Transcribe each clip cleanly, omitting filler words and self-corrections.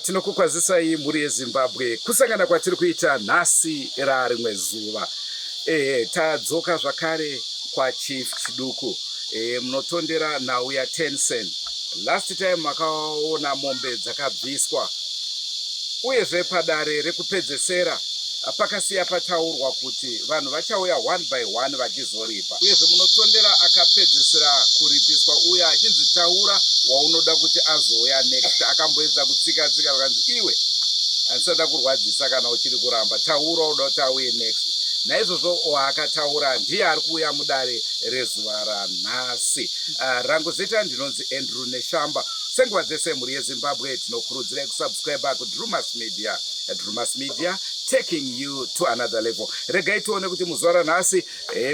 Tinokukwazisai mhuri yeZimbabwe kusangana kwatiri kuita nhasi rarimwe zuva. Ehe, tadzoka zvakare kwaChief Chiduku. Ehe, munotondera nhau yaTensen. Last time makaona mombe dzakabviswa uyezve padare rekupedzesera pakasiya pataurwa kuti vanhu vachauya one by one vachizoripa. Uyezve munotondera akapedzesera kuripiswa uya achinzi taura waunoda kuti azouya next akamboedza kutsika tsika vakanzi iwe handisati ndakurwadzisa kana uchiri kuramba taura unoda kuti auye next. Naizvozvo waakataura ndiye ari kuuya mudare rezuva ranhasi. Rangu zita ndinonzi Andrew Neshamba. Senguva dzese mhuri yeZimbabwe tinokurudzirai kusubscriber kuDrewmas Media. Drewmas Media taking you to another level. Regai tione kuti muzuva ranhasi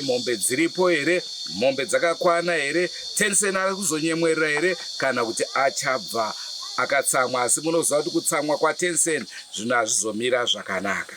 mombe dziripo here, mombe dzakakwana here, Tensen ari kuzonyemwerera here kana kuti achabva akatsamwa. Asi munoziva kuti kutsamwa kwaTensen zvinhu hazvizomira zvakanaka.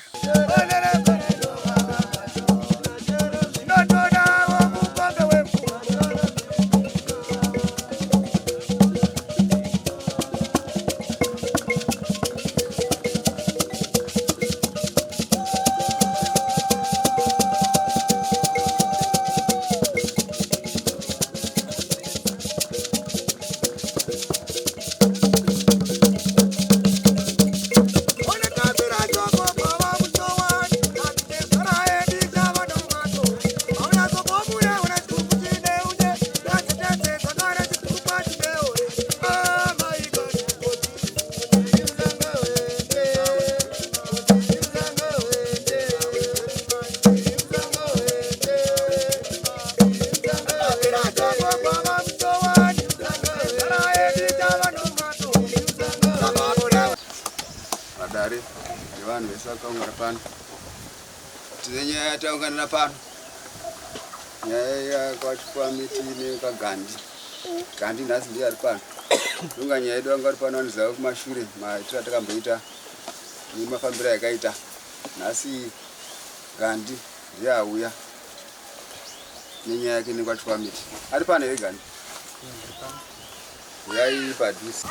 Vadare nevanhu vese vakaungana pano, tine nyaya yataunganira pano, nyaya yakwachikwamiti nekagandi gandi nhasi ndiye ari pano. Ndonga nyaya yedu vanga vari pano vanoziva kumashure maitiro atakamboita nemafambiro ayakaita. Nhasi gandi ndiye auya nenyaya yake nekwachikwamiti. Ari pano here gandi? Uyai padhuze.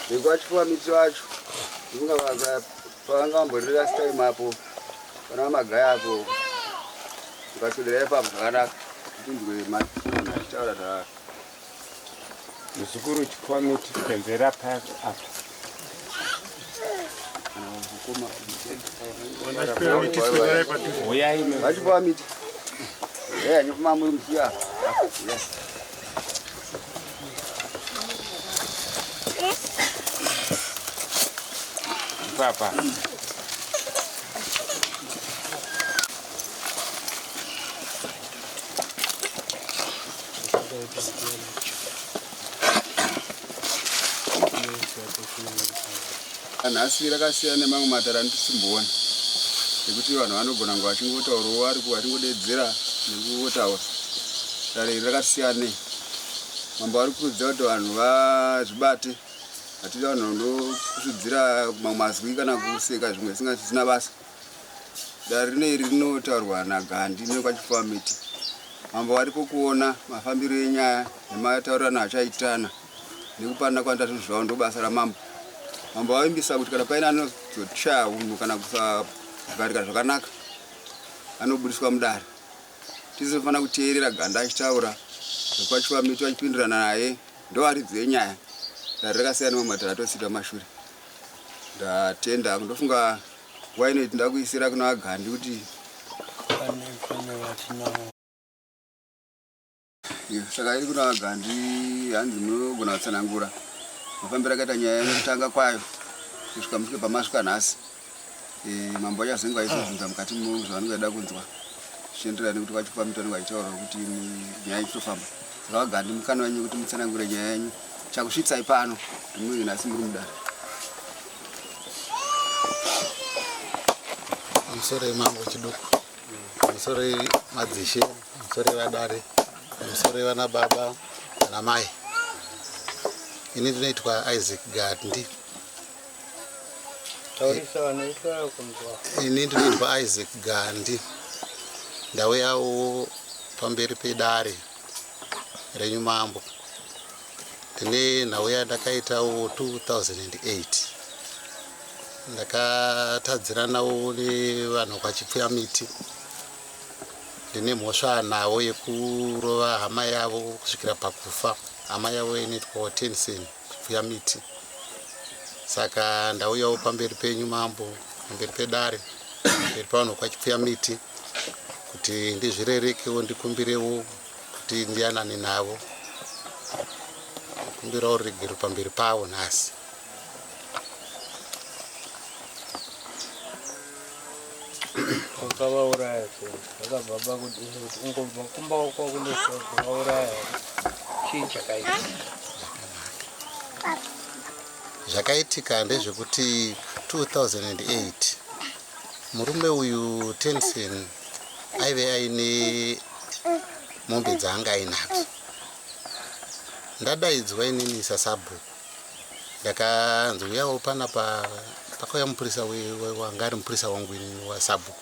Vekwachifuwa miti vacho pavanga vamborira last time apo pana magaya apo ukaswedera ipapo zvakanaka tinzwe munhu achitaura zvakanaka. Muzukuru chikuwa miti penzera pasi apa. Vachipuwa miti. Eya nyofuma muri musiya. Papa. Nhasi rakasiyana nemamwe matare andisimboona ekuti vanhu vanogona kunge vachingotaurawo vari vachingodedzera nekungotaura. Dare iri rakasiyanei. Mambo vari kukurudzira kuti vanhu vazvibate, hatidi vanhu vanokusvidzira mamwe mazwi kana kuseka zvimwe zvisina basa. Dare rino iri rinotaurwa naGandi nekwaChifamiti. Mambo varipo kuona mafambiro enyaya nemataurirano achaitana nekupana kwanoita zvinhu zvavo ndobasa ramambo. Mambo vavimbisa kuti kana paine anozoshaya hunhu kana kusagarika zvakanaka anobudiswa mudare. Tinofanira kuteerera Ganda achitaura nekwaChifamiti vachipindirana naye ndovaridzi venyaya. Dare rakasiyana nemamwe matare atosita mashure. Ndatenda ndofunga Nguva ino tinoda kuisira kuna vaGandi kuti saka iri kuna vaGandi hanzi munogona kutsanangura mafambiro akaita nyaya yekutanga kwayo kusvika musvike pamasvika nhasi. E, mambo vachazenge vaizobvunza mukati zvavanenge vaida kunzwa zvichienderana nekuti vachipa mito vanenge vachitaura kuti nyaya ichitofamba. Saka vaGandi mukana wenyu kuti mutsanangure nyaya yenyu chakusvitsai pano kuti munge nhasi muri mudare. Pamusoro mambo Chiduku, pamusoro madzishe, pamusoro vadare, pamusoro vana baba vana mai. Ini ndinoitwa Isaac Gandi. Ini ndinoitwa Isaac Gandi. Ndauyawo pamberi pedare renyu mambo. Ndine nhau yandakaitawo 2008. Ndakatadziranawo nevanhu kwaChipfuya miti. Ndine mhosva navo yekurova hama yavo kusvikira pakufa. Hama yavo inoitwa Tensen Chipfuya miti. Saka ndauyawo pamberi penyu mambo, pamberi pedare, pamberi pavanhu kwaChipfuya miti kuti ndizvirerekewo ndikumbirewo kuti ndiyanane navo. Kumbirawo ruregero pamberi pavo nhasi. Wakavauraya sei? Zvakabva pakudini kuti ungobva kumba kwakunosa kuvauraya? Chii chakaitika? Zvakaitika ndezvekuti 2008 murume uyu Tensen aive aine mombe dzaanga ainadzo. Ndadaidzwa inini sasabhuku ndakanzi uyawo panapa pakauya mupurisa wanga ari mupurisa wangu inini wasabhuku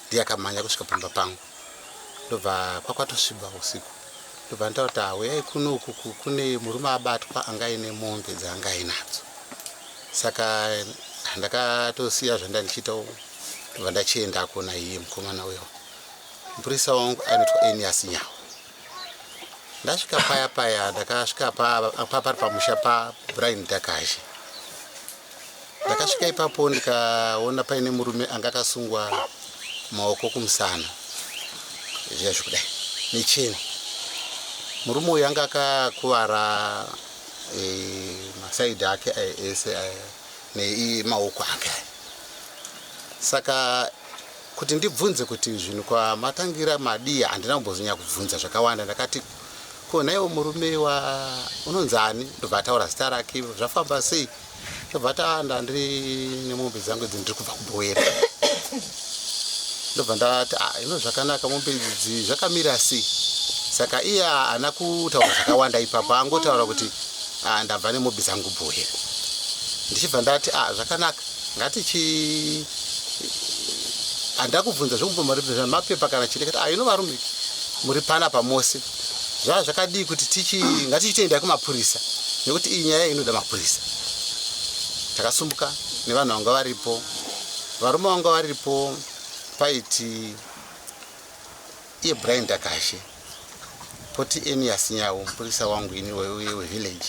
ndiye akamhanya kusvika pamba pangu ndobva kwakwatosviba usiku ndobva nditaura kuti hauyai kuno uku kune murume abatwa anga aine mombe dzaanga ainadzo saka ndakatosiya zvanda ndichiita ndobva ndachiendako naiye mukomana uyo mupurisa wangu anoitwa Enias Nyawo ndasvika paya paya ndakasvika pari pamusha paBrian Dakazhe ndakasvika ipapo ndikaona paine murume anga akasungwa maoko kumusana zviya zvekudai necheni murume uyu anga akakuvara e, masaidhi ake ese nemaoko ake saka kuti ndibvunze kuti zvinhu kwamatangira madii handina kumbozonyanya kubvunza zvakawanda ndakati ko naiwo murume wa unonzani ndobva ataura zita rake zvafamba sei ndobva taanda ndiri nemombe dzangu idzi ndiri kubva kubowera ndobva ndati ah, ino zvakanaka mombe idzi zvakamira sei saka iye haana kutaura zvakawanda ipapo angotaura kuti ah, ndabva nemombe dzangu kubowera ndichibva ndati ah, zvakanaka ngatichi handina kubvunza zvekumapepa kana chii ndikati ah, ino varume muri panapa mose zvaa zvakadii kuti tichi ngatichitoendai kumapurisa nekuti iyi nyaya inoda mapurisa takasumbuka nevanhu vanga varipo varume vanga varipo paiti iye Brian Dakashe poti Enias Nyawo mupurisa wangu ini wevillage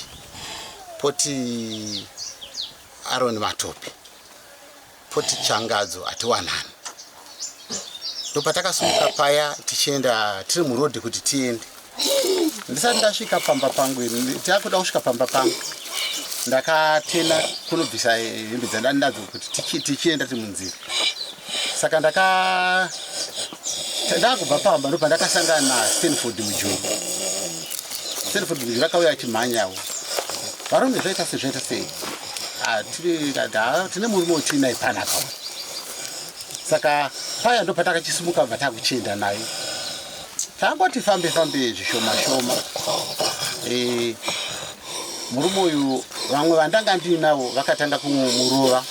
poti Aaron Matope poti Changadzo atiwanani ndopatakasumuka paya tichienda tiri murodhi kuti tiende ndisati ndasvika pamba pangu takuda kusvika pamba pangu ndakatena kunobvisa hembe dzandandinadzo kuti tichienda tiri munzira saka ndaka ndakubva pamba ndopandakasangana naStanford Mujuru Stanford Mujuru akauya achimhanyawo varume zvaita sei zvaita sei ah, tine murume wetiinaye panapa saka paya ndopatakachisimuka bva takuchienda naye tangoti fambe fambe zvishoma shoma e, murume uyu vamwe vandanga ndiinavo vakatanga kumurova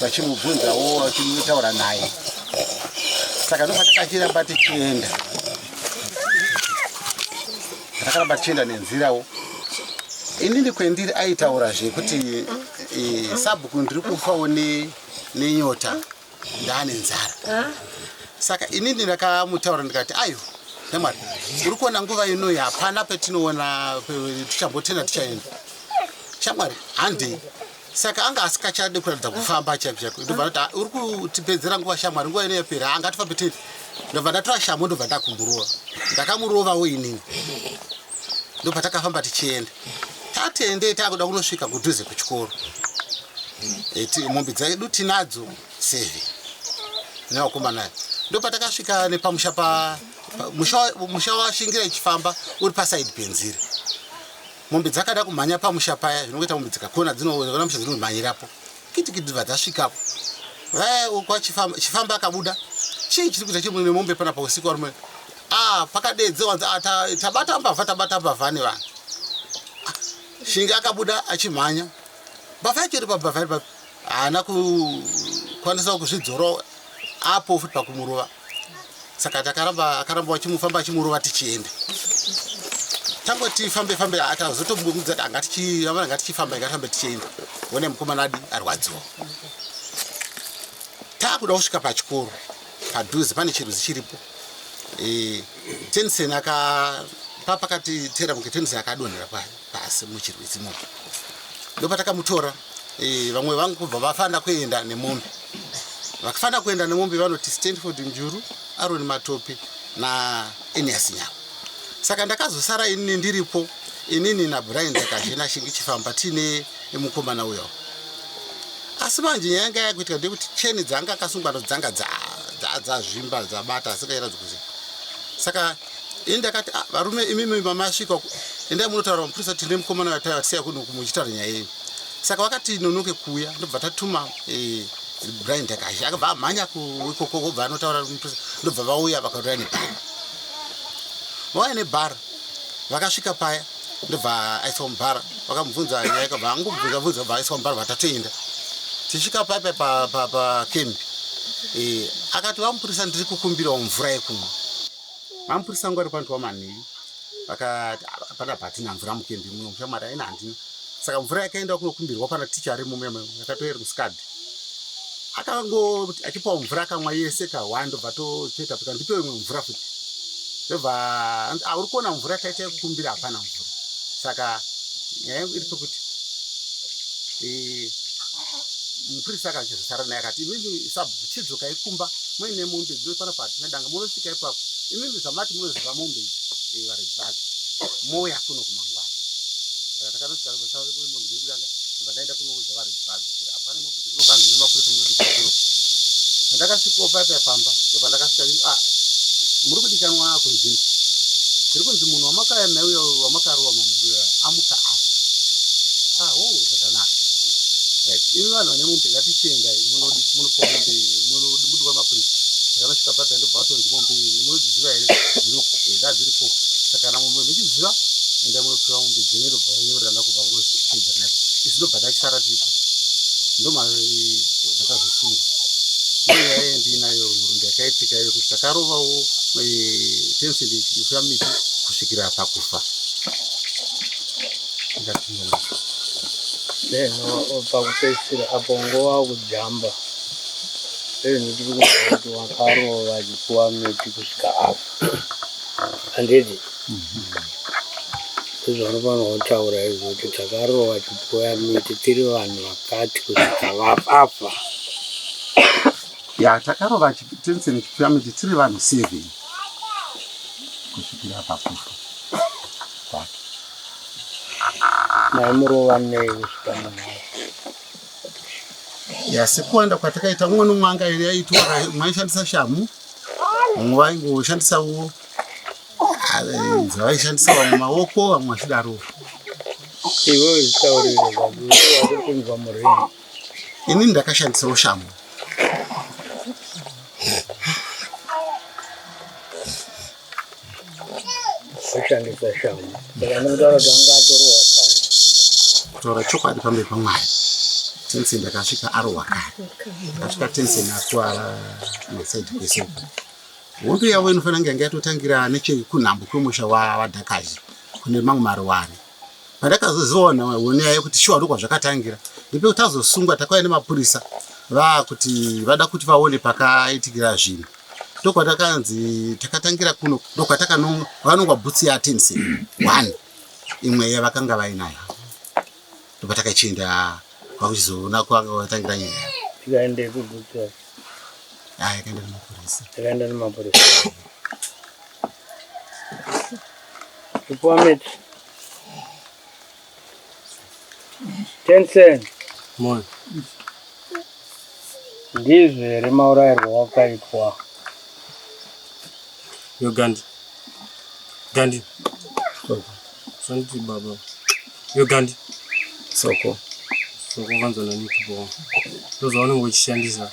vachimubvunzawo vachimutaura naye saka ndopatakachiramba tichienda takaramba tichienda nenzirawo inini kwendiri aitaura zvekuti e, sabhuku ndiri kufawo nenyota ndaane nzara saka inini ndakamutaura ndikati ayo nemwari uri kuona nguva inoyi hapana petinoona tichambotena tichaenda shamwari handei saka anga asikachade kuratidza kufamba chaiko chaiko ndobva ndati ah, uri kutipedzera nguva shamwari nguva ino yapera anga tifambe tei ndobva ndatora shambo ndobva ndakumurova ndakamurovawo inini ndopatakafamba tichienda tatende takuda kunosvika kudhuze kuchikoro mombe dzedu tinadzo seve nevakomana ndopatakasvika nepamusha pa musha washingira ichifamba uri pasaidi penzira mombe dzakada kumhanya pamusha paya zvinongoita mombe dzikakona dzinoona musha dzinomhanyirapo kitikiti bva dzasvikapo vaya kwachifamba akabuda chii chiri kuita chimwe nemombe panapa usiku varume ah pakadeedzewa ah, tabata mbavha tabata mbavha nevanhu ah, shingi akabuda achimhanya mbavha yacho iri pambavha iri papi haana kukwanisa kuzvidzora apo futi pakumurova. Saka takaramba akaramba vachimufamba achimurova tichienda. Tangoti fambe fambe atazotomubvunza kuti angatichi ngatichifamba ngatifambe tichienda. One mukomana adi arwadziwa. Takuda kusvika pachikoro padhuze pane chirwizi chiripo. E, Tensen aka papakati tera kunge Tensen akadonhera pasi muchirwizi imomo. Ndopatakamutora e, vamwe vangu kubva vafanira kuenda nemombe. Vakafanira kuenda nemombe vanoti Stanford Mjuru, Aaron Matope naEnias Nyawo. Saka ndakazosara inini ndiripo inini naBrian Takazhena Shingi Chifamba tiine mukomana uyo. Asi manje nyaya yanga yakuitika ndeyekuti cheni dzanga akasungwa nadzo dzanga dzazvimba dzabata asingaratidzi kuziva. Saka ini ndakati ah, varume imimi mamasvika endai munotaura mapurisa tine mukomana watasiya kuno muchitaura nyaya yenyu. Saka vakati nonoke kuuya ndobva tatuma eh, Brian Takashi akabva amhanya ikoko kobva anotaura mupurisa ndobva vauya vakatora nebhara. Vauya nebhara vakasvika paya ndobva aiswa mubhara vakamubvunza nyaya ikabva angobvunza bvunza bva aiswa mubhara vatatoenda tichisvika paya pakembi eh, akati vamupurisa ndiri kukumbirawo mvura yekumwa vamupurisa vangu vari pantu wamanheru vakati hapana patina mvura mukembi muno mushamwari aina handina saka mvura yakaenda kunokumbirwa pana ticha arimo muya yakatoeri musikadhi akango achipawo mvura akamwa yese kahwa ndobva totsveta pika ndipewo imwe mvura futi ndobva ah, uri kuona mvura taita yekukumbira hapana mvura saka nyaya yangu iri pekuti eh, mupurisa akachizosara naye akati imimi sabhuku chidzokai kumba muine mombe dzino pano pahatina danga munosvika ipapo imimi zvamati munoziva mombe idzi eh, varidzi vadzo mouya kuno kumangwana saka takanosvika mombe dziri kudanga ndobva ndaenda kunoudza varidzi vadzo kuti hapana mombe dziri kuno kwanzi nemapurisa munodika kuno pandakasvikawo paya paya pamba ndopandakasvika ah, muri kudikanwa kunzvimbo zviri kunzi munhu wamakauya naye uyo wamakarowa manheru uyo amuka afa ah oh zvakanaka right imi vanhu vane mombe ngatichiendai munodi munopiwa mombe mudiwa mapurisa ndakanosvika paya ndobva vatonzi mombe munodziziva here dziri dziripo saka kana mombe muchiziva endai munopiwa mombe dzenyu ndobva vanyorerana kubva ngopedzerana ipapo isu ndobva tachisara tiripo ndomandakazosungwa ndoyaya ndiinayo nhoroondo yakaitika yekuti takarovawo eh, tensen ichifuya miti kusvikira pakufa Then pakupedzisira apo nguva kujamba then tiri kuziva kuti wakarova achipuwa miti kusvika afa handiti ndizvaunofanirwa kutaura izvo kuti takarova chipuwa miti tiri vanhu vakati kusvika vafa ya takarova tensen chipuwa miti tiri vanhu 7 kusvikira pakufa kwake maimurova nei kusvika munhu afa ya sekuwanda kwatakaita umwe nomwe anga yaitwa mwaishandisa shamhu vamwe vaingoshandisawo dzavaishandisa vamwe maoko vamwe vachidaro iwe zvitaurire wakupinzwa muringi inini ndakashandisawo shamhu kushandisa shamhu saka ndikutaura kuti anga atorohwa kare kutaura chokwadi pamberi pamwari tensen ndakasvika arohwa kare ndakasvika tensen akuwara masaidi kwese uko hondo yavo inofanira kunge yanga yatotangira nechekunhambo kwemusha wadhakazi kune mamwe maruware pandakazozivawo nyaya yekuti shuwa ndokwazvakatangira ndipo tazosungwa takauya nemapurisa vakuti vada kuti vaone pakaitikira zvinhu ndokwatakanzi takatangira kuno ndokwatakanongwa bhutsu yatensen one imwe yavakanga vainayo ndopatakachienda kwakuchizoona kwanga watangira nyaya yavo tikaende kubhutsu yacho ah, yakaenda nemapurisa yakaenda nemapurisa Kupuwa miti. Tensen. Moyo. Ndizvo here maurayirwo wakaitwa? Yo Gandhi. Gandhi. Sanditi baba. Yo Gandhi. Soko. Soko vanzwa nani kubo. Ndozvaunenge uchishandisa.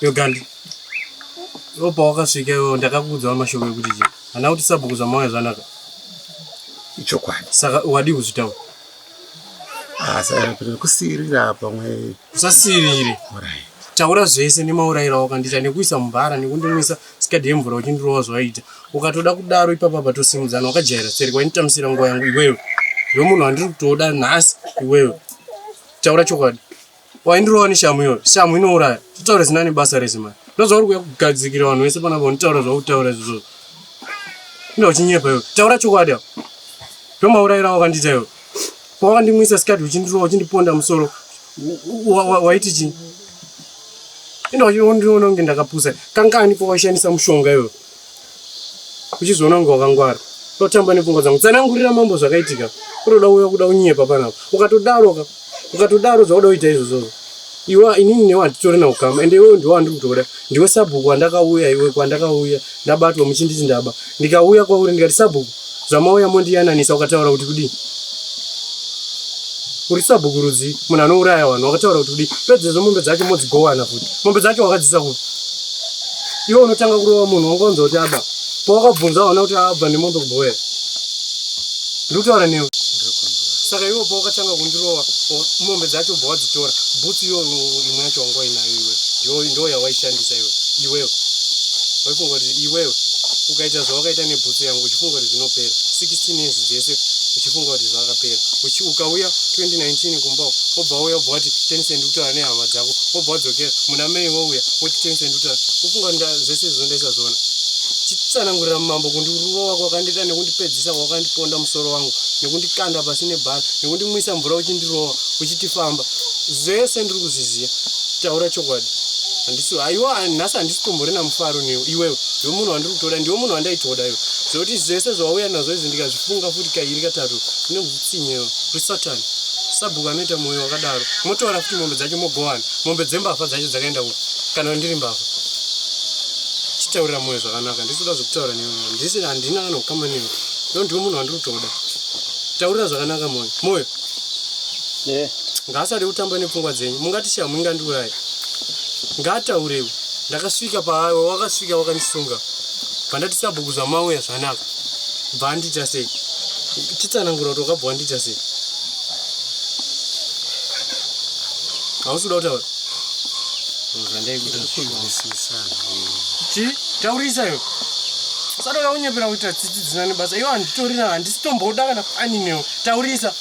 Yo Gandhi. Iwe pawakasvika iwe ndakakuudza mashoko ekuti chii? Hana kuti sabhuku zvamauya zvanaka. Ichokwadi. Saka wadii kuzvitaura? Ah, saka kusiirira pamwe. Usasiirire. Alright. Taura zvese nemaurayiro awakandiita nekuisa mubhara nekundimwisa sikadhi yemvura uchindirova zvawaiita ukatoda kudaro ipapa patosimudzana wakajaira seri kwainditambisira nguva yangu iwewe ndiwe munhu wandiri kutoda nhasi iwewe taura chokwadi waindirova neshamu iyoyo shamu inouraya totaura zina nebasa rese mani ndozvauri kuya kugadzikira vanhu vese panapa unitaura zvautaura izvozvo inda uchinyepa iwe taura chokwadi apo ndomaurayira wakandiita iwe pawakandimwisa sikati uchindirova uchindiponda musoro waiti chii inda uchindiona kunge ndakapusa kangani pawaishandisa mushonga iwe uchizoona kunge wakangwara totamba nepfungwa dzangu tsanangurira mambo zvakaitika kutoda uya kuda kunyepa panapa ukatodaro ka ukatodaro zvauda kuita izvozvozvo iwe inini newe handitorina ukama ende iwewe ndiwe wandiri kutoda ndiwe sabhuku wandakauya iwe kwandakauya ndabatwa muchinditi ndaba ndikauya kwauri ndikati sabhuku zvamauya mondiyananisa ukataura kuti kudii uri sabhuku rudzi munhu anouraya vanhu wakataura kuti kudii pedzezvo mombe dzacho modzigowana futi mombe dzacho wakadzisa kupi iwe unotanga kurova munhu wanga wanzwa kuti aba pawakabvunza waona kuti abva nemombe kubhoya ndiri kutaura newe saka iwe pawakatanga kundirova mombe dzacho ubva wadzitora bhutsu iyo imwe yacho wanga wainayo iwe ndo yawaishandisa iwe iwewe waifunga kuti iwewe ukaita zvawakaita nebhutsu yangu uchifunga kuti zvinopera 16 years dzese uchifunga kuti zvakapera ukauya 2019 kumba wobva wauya wobva wati tensen ndikutaura nehama dzako wobva wadzokera muna may wouya woti tensen ndikutaura ufunga kuti zvese izvozvo ndaisazviona chitsanangurira mambo kundirova kwakandiita nekundipedzisa kwakandiponda musoro wangu nekundikanda pasi nebhara nekundimwisa mvura uchindirova uchitifamba zvese ndiri kuzviziva taura chokwadi handisi haiwa nhasi handisi tomborina mufaro newe iwewe ndiwe munhu wandiri kutoda ndiwe munhu wandaitoda iwe zvekuti zvese zvawauya nazvo izvi ndikazvifunga futi kairi katatu une utsinye uri satani sabhuku anoita mwoyo wakadaro motora futi mombe dzacho mogowana mombe dzembavha dzacho dzakaenda kupi kana ndiri mbavha chitaurira mwoyo zvakanaka ndisi kuda zvekutaura newe handisi handina kana kukama newe ndo ndiwe munhu wandiri kutoda taurira zvakanaka mwoyo mwoyo yeah. Ngaasade kutamba nepfungwa dzenyu mungati shamhu ingandiuraye ngaataurewo ndakasvika paawe wakasvika wakandisunga pandati sabhuku zvamauya zvanaka bva andiita sei chitsanangura kuti wakabva wandiita sei hausi kuda kutaura chi taurisa iwe usatoda kunyepera kuita tsitsi dzina nebasa iwe handitorina handisitomboda kana fani newe taurisa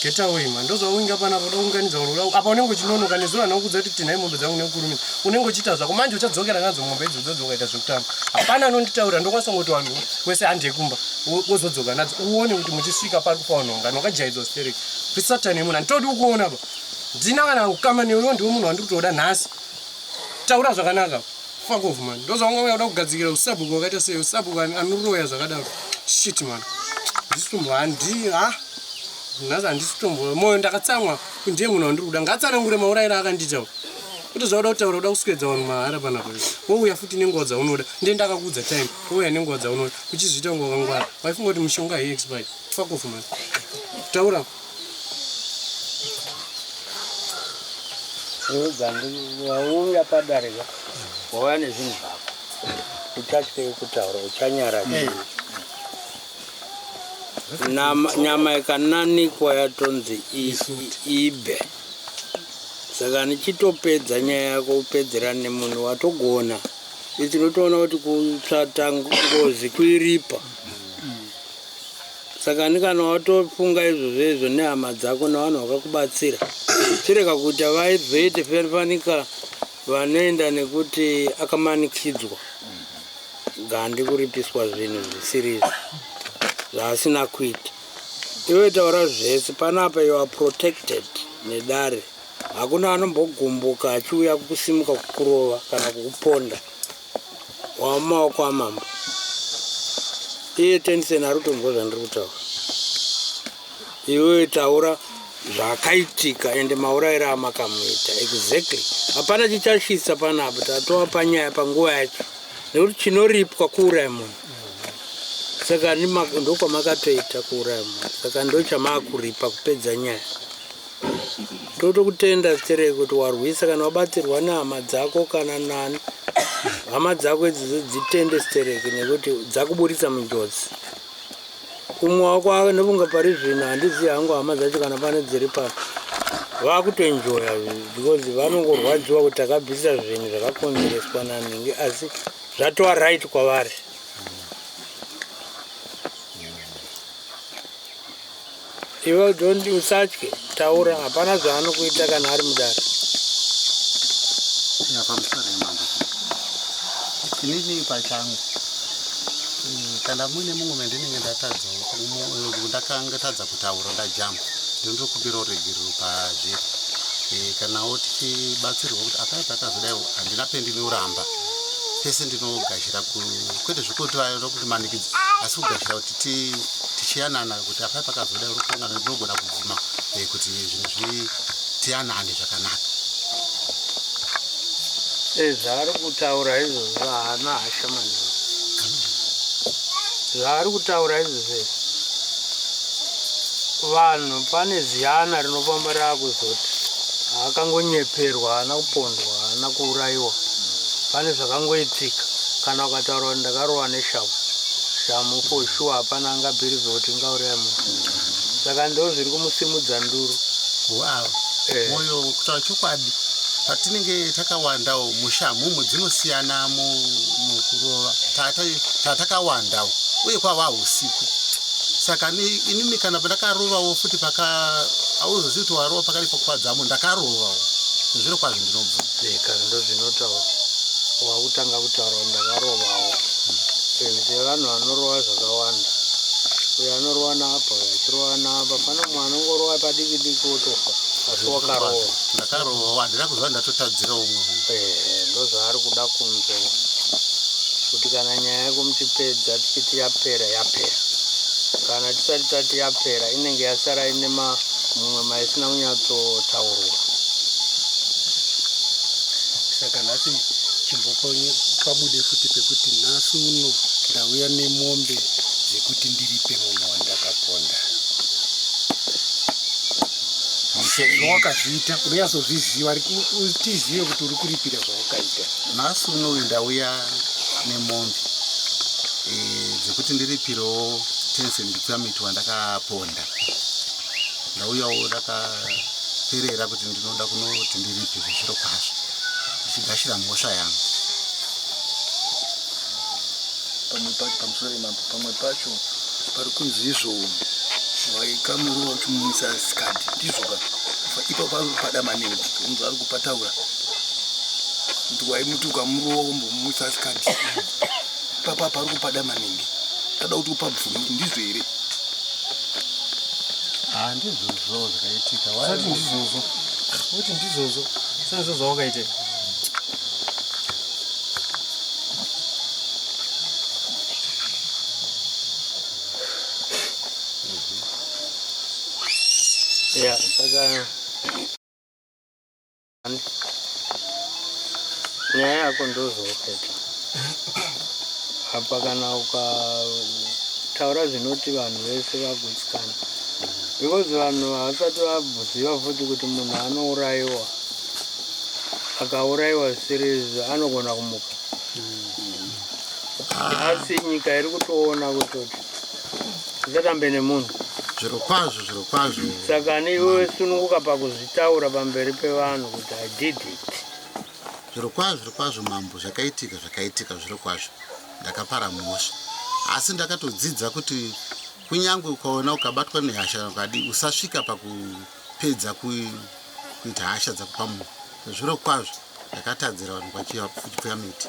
get away man ndozvauinga panapa uda kuunganidza vanhu apa unenge uchinonoka nezuro handina kukudza kuti tinhai mombe dzangu nekukurumidza unenge uchiita zvako manje uchadzokera nadzo mombe idzodzo dzokaita zvekutamba hapana anonditaurira ndokwanisa kungoti vanhu wese handei kumba wozodzoka nadzo uone kuti muchisvika pari kufa vanhu vangani wakajaidzwa stereki risatani yemunhu handitodi kukuona pa ndina kana kukama newe ndiwe munhu wandiri kutoda nhasi taura zvakanaka fuck off man ndozvawanga uya kuda kugadzikira usabhuku wakaita sei usabhuku anoroya zvakadaro shit man ndisitombo handi ha nhasi handisitombo moyo ndakatsamwa ndiye munhu wandiri kuda ngatsanangure maurayiro akandiita kuti zvauda kutaura uda kuswedza vanhu mahara panapa wouya futi nenguva dzaunoda ndiye ndakakuudza time wouya nenguva dzaunoda uchizviita kunge wakangwara waifunga kuti mishonga haiexpire fuck off man taura Wauya padare ka wauya nezvinhu zvako uchatyei kutaura uchanyara chii nyama ikananikwa yatonzi ibe saka nichitopedza nyaya yako upedzerane nemunhu watogona tinotoona kuti kutsvata ngozi kuiripa Saka ani kana watofunga izvozvo izvo nehama dzako nevanhu vakakubatsira chirega kuita vaizoite fanika vanoenda nekuti akamanikidzwa gandi kuripiswa zvinhu zvisiri izvo zvaasina kuita iwe taura zvese panapa you are protected nedare hakuna anombogumbuka achiuya kukusimuka kukurova kana kukuponda Wamaoko amambo. Iye Tensen ari kutonzwa zvandiri kutaura. Iwewe taura zvakaitika ende maurayiro amakamuita exactly. Hapana chichasvitsa panapa tatova panyaya panguva yacho nekuti chinoripwa kuuraya munhu. Saka ndokwamakatoita kuuraya munhu saka ndochamakuripa kupedza nyaya. Totokutenda stereki kuti warwisa kana wabatsirwa nehama dzako kana nani hama dzako idzodzo dzitende stereki nekuti dzakuburitsa munjodzi umwe wako ndofunga pari zvino handizivi hangu hama dzacho kana pane dziri pano vakutoenjoya because vanongorwadziwa kuti takabvisa zvinhu zvakakonzereswa nanhingi asi. Zvatova right kwavari. Iwe don't usatye, taura, hapana zvaanokuita kana ari mudare. Ya pamusoro mambo. Inini pachangu kana muine mumwe mandinenge ndatadza ndakanga tadza kutaura ndajamba ndinotokumbira ruregerero pazviri eh, kanawo tichibatsirwa kuti apai pakazodai handina pendinoramba pese ndinogashira kwete zvekuti vanoda kundimanikidza asi kugashira kuti tichiyanana kuti apai pakazodai urikukangana ndinogona kubvuma eh, kuti zvinhu zvitiyanane zvakanaka eh, zvaari kutaura izvozvo haana hasha maningi zvaari kutaura izvozvo vanhu pane ziyana rinofamba raakuzoti akangonyeperwa haana kupondwa haana kuurayiwa pane zvakangoitika kana ukataura kuti ndakarohwa neshamu shamu for sure hapana angabhirivhe kuti ingauraya munhu saka ndo zviri kumusimudza nduru wow eh. moyo kutaura chokwadi patinenge takawandawo mushamumu dzinosiyana mukurova tatakawandawo uye kwava usiku saka inini kana pandakarovawo futi paka auzozivi kuti warova pakati pakufadzamo ndakarovawo zviro kwazvo ndinobvuma kana ndozvinotaura wakutanga kutaura kuti ndakarovawo sevanhu vanorova zvakawanda uyo anorova naapa uyo achirova naapa pane mumwe anongorova padiki diki wotofa asi wakarova ndakarova handina kuziva ndatotadzira umwe eh, ndozvaari kuda kunzwa kuti kana nyaya yako muchipedza tichiti yapera yapera kana tisati tati yapera inenge yasara ine mumwe maisina kunyatsotaurwa saka nhasi chimbokonye pabude futi pekuti nhasi uno ndauya nemombe dzekuti ndiripe munhu wandakaponda zvawakazviita unonyatsozviziva tizive kuti uri kuripira zvawakaita nhasi uno ndauya nemombe e, dzekuti ndiripirewo Tensen Ndipfamiti wandakaponda ndauyawo ndakaperera kuti ndinoda kunoti ndiripe zvechiro kwazvo ndichigashira mhosva yangu pamwe pacho pamusoro imambo pamwe pacho pari kunzi izvo waikamurova uchimumwisa sikati ndizvo ka ipapo pari kupada maningi unzi ari kupataura kuti waimuti ukamurova wombomumwisa sikati papa pari kupada maningi tada kuti upabvume kuti ndizvo here ah, ndizvozvo zvakaitika sati ndizvozvo kuti ndizvozvo sandizvo zvawakaita ya saka Nyaya yako ndozvaakaita apa kana ukataura zvinoti vanhu vese vagutsikana because vanhu havasati vaziva futi kuti munhu anourayiwa akaurayiwa zvisiri izvo anogona kumuka asi nyika iri kutoona kutoti usatambe nemunhu zviro kwazvo zviro kwazvo saka niwe sununguka pakuzvitaura pamberi pevanhu kuti i did it zviro kwazvo zviro kwazvo mambo zvakaitika zvakaitika zviro kwazvo ndakapara mhosva asi ndakatodzidza kuti kunyange ukaona ukabatwa nehasha ukadi usasvika pakupedza kuita hasha dzako pamunhu zviro kwazvo ndakatadzira vanhu kwachipfuya miti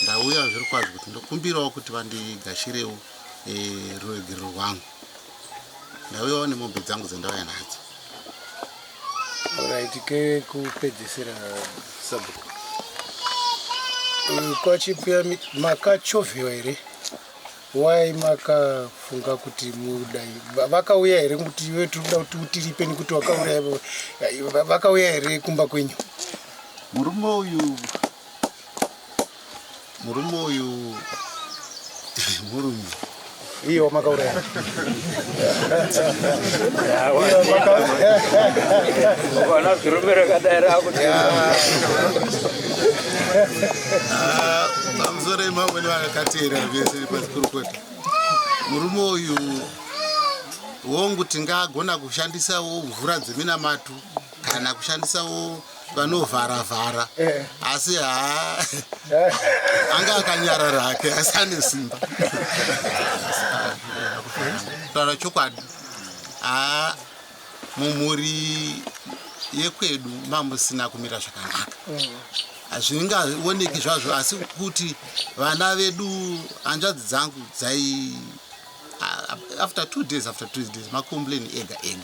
ndauya zviro kwazvo kuti ndokumbirawo kuti vandigashirewo eh, ruregerero rwangu ndauyawo nemombe dzangu dzandauya nadzo Alright, kekupedzisira sabhuku eh, kwachipfuya makachovhewa here why makafunga kuti mudai vakauya here kuti iwe tiri kuda kuti utiripe nekuti wakauraya vakauya here kumba kwenyu murume uyu murume uyu murume iye wamakauraya ukaona zirume rakadai rakuti ah, pamusoro emamweni vakateera vese pasikurukota murume uyu hongu tingagona kushandisawo mvura dzeminamatu kana kushandisawo vanovhara vhara asi haa anga akanyarara hake asi ane simba. Kutaura chokwadi haa mumhuri yekwedu mamusina kumira zvakanaka hazvingaoneki zvazvo asi kuti vana vedu hanzvadzi dzangu dzai after two days after two days macomplain ega ega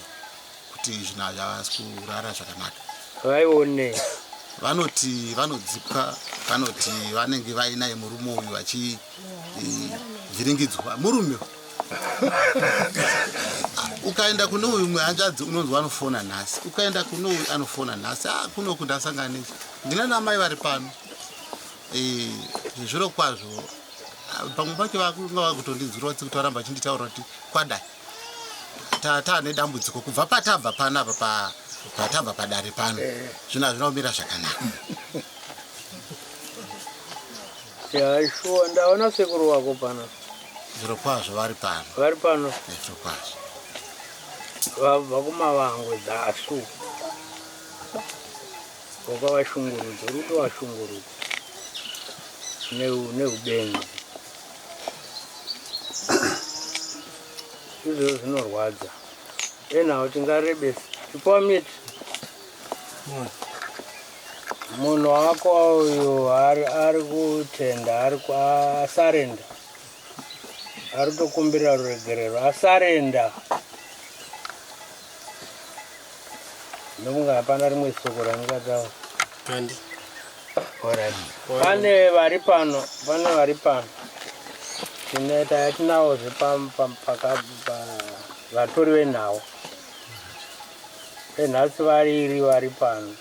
kuti zvinhu hazvavasi kurara zvakanaka vaionei vanoti vanodzipwa vanoti vanenge vainaye murume uyu vachivhiringidzwa murume ukaenda kune uyu umwe hanzvadzi unonzwa anofona nhasi ukaenda kune uyu anofona nhasi ah, kunoku ndasangana nechi ndina namai vari pano eh, zviro kwazvo ah, pamwe pacho vakunga vakutondinzwirawo tsitsi kuti varamba vachinditaura kuti kwadai taane dambudziko kubva patabva panapa pa patabva padare pano eh. zvinhu hazvina kumira zvakanaka ya shuwa ndaona sekuru wako pano zviro kwazvo vari pano vari pano eh, zviro kwazvo vabva kumavangwe dzasu wakavashungurudza uri kutovashungurudza neubenzi izvozvo zvinorwadza enhawo tingarebesa chipamiti munhu wako uyu ari kutenda ari asarenda ari kutokumbirira ruregerero asarenda ndokunga hapana rimwe soko randingataura kandi Alright. Pane vari pano, pane vari pano. Tine tatinawozve vatori venhau. Venhasi variri vari pano.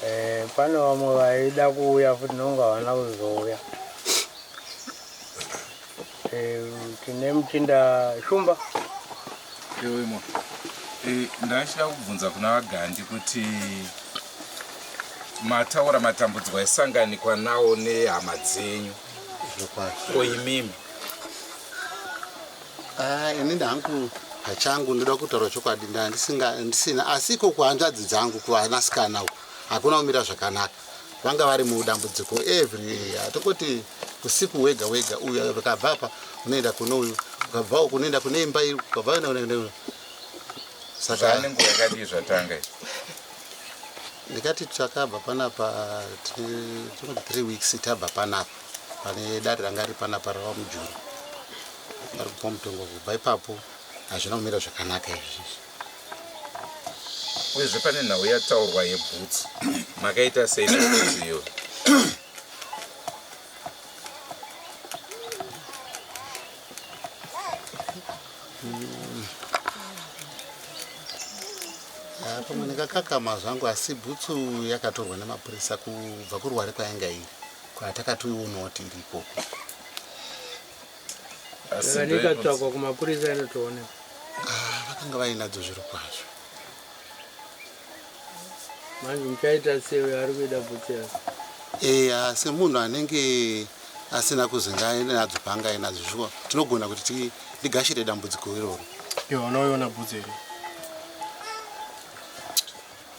Eh, pane vamwe vaida kuuya futi nonga havana kuzouya. Eh, tine muchinda Shumba. Iwe mo. Eh, ndachida kubvunza kuna vaGandi kuti mataura matambudziko aisanganikwa nawo nehama dzenyu ko imimi ah, ini ndangu pachangu ndoda kutaura chokwadi ndandisina asi iko kuhanzvadzi dzangu kuvanasikana uko hakuna kumira zvakanaka vanga vari mudambudziko every hatongoti usiku wega wega uyu ukabva apa unoenda kune uyu ukabva uku unoenda kune imba iri ukabva unoenda saka zvane nguva yakadii zvatanga izvi ndikati takabva panapa tinoti three weeks tabva panapa pane dare ranga riri panapa rava mujuru vari kupa mutongo kubva ipapo hazvina kumira zvakanaka izvi Uyezve pane nhau yataurwa yebhutsu. Makaita sei nebhutsu iyoyo? Ah, pamwe ndingakakama zvangu asi bhutsu yakatorwa nemapurisa kubva kuruware kwainga iri kwatakatoionawo tiri ikoko Saka nikatsvakwa kumapurisa inotoonekwa. Ah, vakanga vainadzo zviro kwazvo. Manje muchaita sei uyo ari kuida bhutsu yake? Eya, semunhu anenge asina kuzinga ainadzo paanga ainadzo shuwa tinogona kuti ndigashire dambudziko iroro. Iwe unoiona bhutsu here?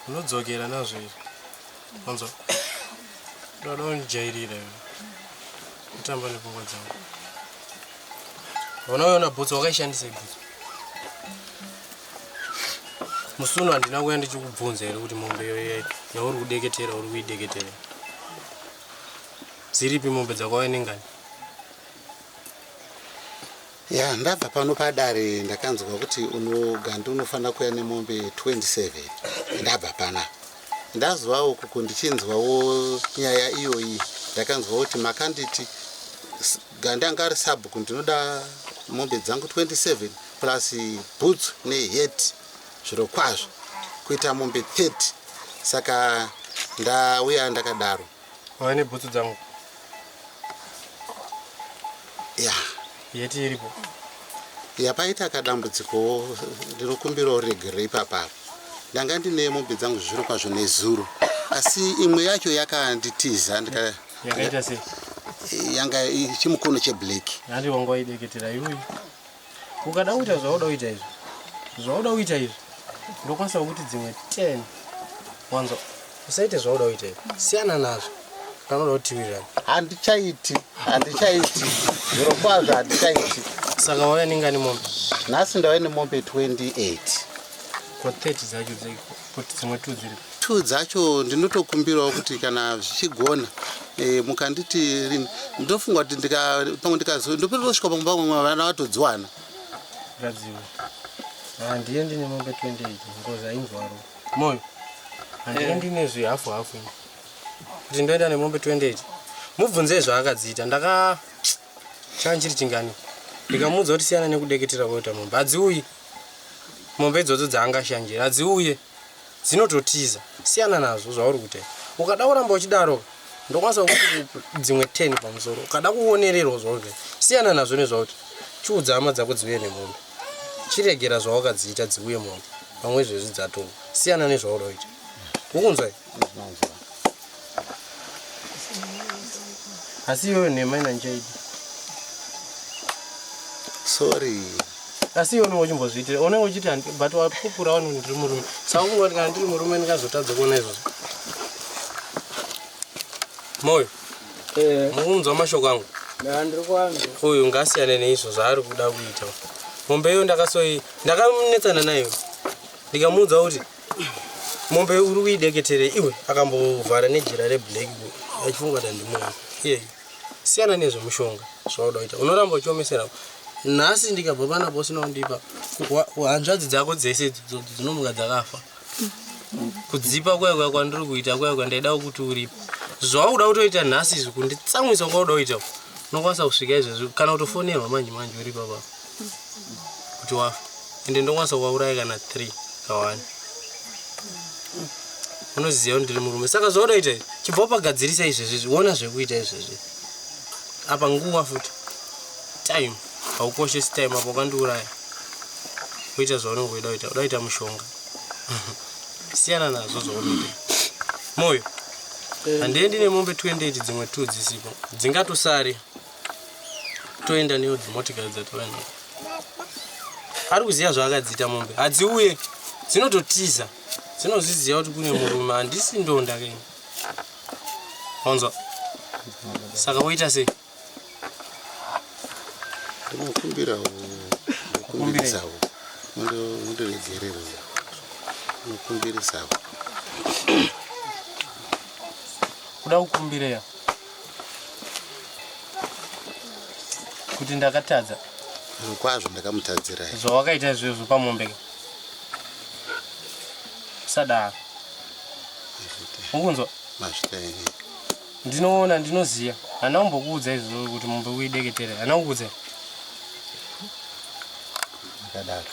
Unodzokera nazvo izvi. Wanzwa? Ndoda undijairira iwe. Kutamba nepfungwa dzangu. Unoiona bhutsu wakaishandisa bhutsu. Musi uno handina kuya ndichikubvunza here kuti mombe iyoyo yauri kudeketera uri kuideketera. Dziripi mombe dzakauya nengani? Ya ndabva pano padare ndakanzwa kuti uno Gandi unofanira kuuya nemombe 27 ndabva panapa ndazwawo kuku ndichinzwawo nyaya iyoyi ndakanzwa kuti makanditi Gandi anga ari sabhuku ndinoda mombe dzangu 27 plus boots nehet zviro kwazvo kuita mombe 30 saka ndauya ndakadaro Wauya nebhutsu dzangu. Ya. Yeti iripo. Ya paita kadambudziko ndinokumbirawo ruregerero ipapa. Ndanga ndine mombe dzangu zviro kwazvo nezuro. Asi imwe yacho yakanditiza ndika Yakaita sei? Yanga chimukono cheblack. Handi wanga waideketera iwe. Ukada kuita zvauda kuita izvi. Zvauda kuita izvi. Ndokwanisa kuti dzimwe 10. Wanzwa, usaite zvauda kuita izvi. Siyana nazvo. Kana unoda kuti tiwirirane. Handichaiti, handichaiti. Zvirokwazvo handichaiti. Saka wauya nengani mombe? Nhasi ndauya nemombe 28. Ko 30 dzacho dzeiko? Kuti dzimwe two dziri. Two dzacho ndinotokumbirawo kuti kana zvichigona e, mukanditi rini ndofunga kuti ndika pamwe ndikazo ndopetosvika pamwe pamwe vana vatodziwana. Ngadziwe. Handiendi nemombe 28 ngozi hainzwaro. Moyo. Handiendi nezvi hafu hafu ini. Kuti ndoenda nemombe 28. Mubvunzei zvaakadziita. Ndaka changa chiri chingani. Ndikamuudza kuti siyana nekudeketera kwaita mombe. Hadziuyi. Mombe idzodzo dzaangashanjira hadziuye. Dzinototiza. Siyana nazvo zvauri kuita. Ukada kuramba uchidaro ndokwanisa kuti dzimwe 10 pamusoro. Ukada kuonererwa zvauri kuita. Siyana nazvo nezvauri. Chiudza hama dzako dziuye nemombe. Chiregera zvawakadziita dziuye mombe. Pamwe izvezvi dzatova. Siyana nezvauri kuita. Ukunzwa? Asi iyoyo nhema ina ndichaidi. Sorry. Asi iwe unenge uchimbozviitira. Unenge uchiti but wapupura wani ndiri murume. Saka kungoti kana ndiri murume ndingazotadza kuona izvozvo. Moyo. Eh. Mukunzwa mashoko angu. Ndiri kwangu. Uyu ngasiyane neizvo zvaari kuda kuita. Mombe iyo ndakasoi ndakamunetsana nayo. Ndikamuudza kuti mombe uri kuideketere iwe akambovhara nejira reblack achifunga kuti handimuoni. Iyeyu. Siyana nezvemushonga zvauda kuita. Unoramba uchiomesera. Nhasi ndikabva panapa usina kundipa hanzvadzi dzako dzese idzodzo dzinomuka dzakafa. Kudzipa kuya kuya kwandiri kuita kuya kuya ndaida kuti uripe. Zvauda kutoita nhasi izvi kunditsamwisa kwauda kuita unokwanisa kusvika izvezvi kana kutofonerwa manje manje uri papa kuti wafa. Ende ndokwanisa kuvauraya kana 3 ka 1. Unoziva kuti ndiri murume saka zvauda kuita izvi chibva wapagadzirisa izvezvi izvi wona zvekuita izvezvi. Apa nguva futi time haukoshesi time apa ukandiuraya kuita zvaunenge uchida kuita uda kuita mushonga. Siyana nazvo zvaunoita. Moyo. Handiendi nemombe 28 dzimwe 2 dzisipo. Dzingatosare. Toenda neyo dzimotikari dzatova nadzo. Ari kuziva zvaakadziita mombe. Hadziuye. Dzinototiza. Dzinozviziva kuti kune murume. Handisi ndonda keni. Wanzwa? Saka woita sei? Ndinokumbirawo, ndokumbirisawo. Mundiregererewo. Ndinokumbirisawo. Kuda kukumbireya kuti ndakatadza. Kwazvo ndakamutadzirai. Zvawakaita izvozvo pamombe. Usadaro. Ukunzwa? Mazvita ini. Ndinoona ndinoziya. Hana kumbokuudza izvozvo kuti mombe uideketere. Hana kukuudza. Ndakadaro.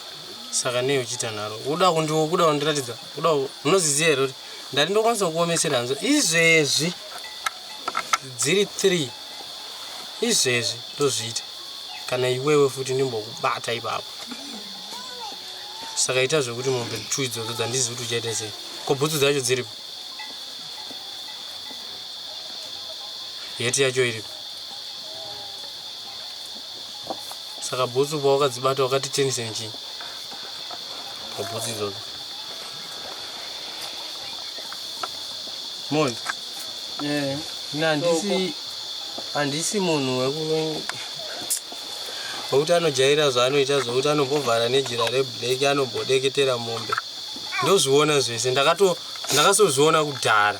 Saka nei uchiita nharo? Uda kundiwo kuda kundiratidza. Uda unoziziya here kuti ndati ndokwanisa kuomesera hanzo izvezvi dziri 3 izvezvi ndozviita kana iwewe futi ndimbokubata ipapo. Saka ita zvekuti mombe 2 idzodzo dzandizivi kuti uchaita sei. Ko bhutsu dzacho dziripo? Heti yacho iripo. Saka bhutsu pawakadzibata wakati tenisen chii? Pabhutsu idzodzo. Moyo. Eh. Ini handisi handisi munhu weku wekuti anojaira zvaanoita zvokuti anombovhara nejira reblack anombodeketera mombe. Ndozviona zvese ndakato ndakasozviona kudhara.